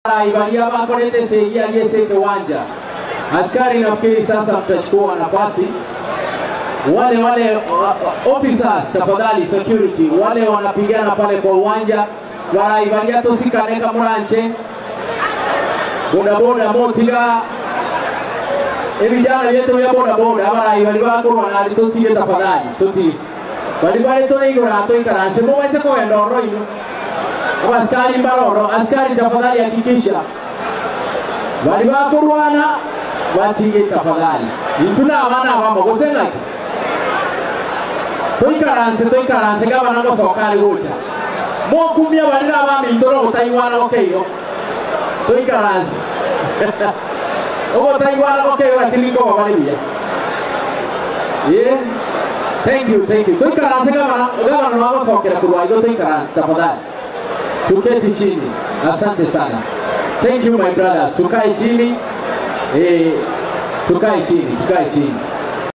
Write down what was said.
Abarai baria bakorete esegi aria ase ekewancha. Askari nafikiri sasa mtachukua nafasi. Wale wale officers tafadhali, security wale wanapigana pale kwa uwanja, barai baria tosikane kamoranche bodaboda motiga ebijana bietu bia bodaboda abarai bari bakorwana ari totige tafadhali totige bari bare tore igoro atoikaranse mobaise kogenda oro ino abasikari mbaroro askari tafadhali hakikisha bari bakorwana batige tafadhali intwe na abana abamo gose ng'aki toikaranse toikaranse gabana gosoka ari gocha mokumia bari na abaminto na ogotaigwana goke igo toikaranse ogotaigwana goke igo lakini nkoba bari buya. Yeah. Thank you, thank you. Toikaranse gabana gabana bagosokera kurwa igo toikaranse tafadhali. Tuketi chini. Asante sana. Thank you my brothers. Tukae chini. Eh, tukae chini, tukae chini.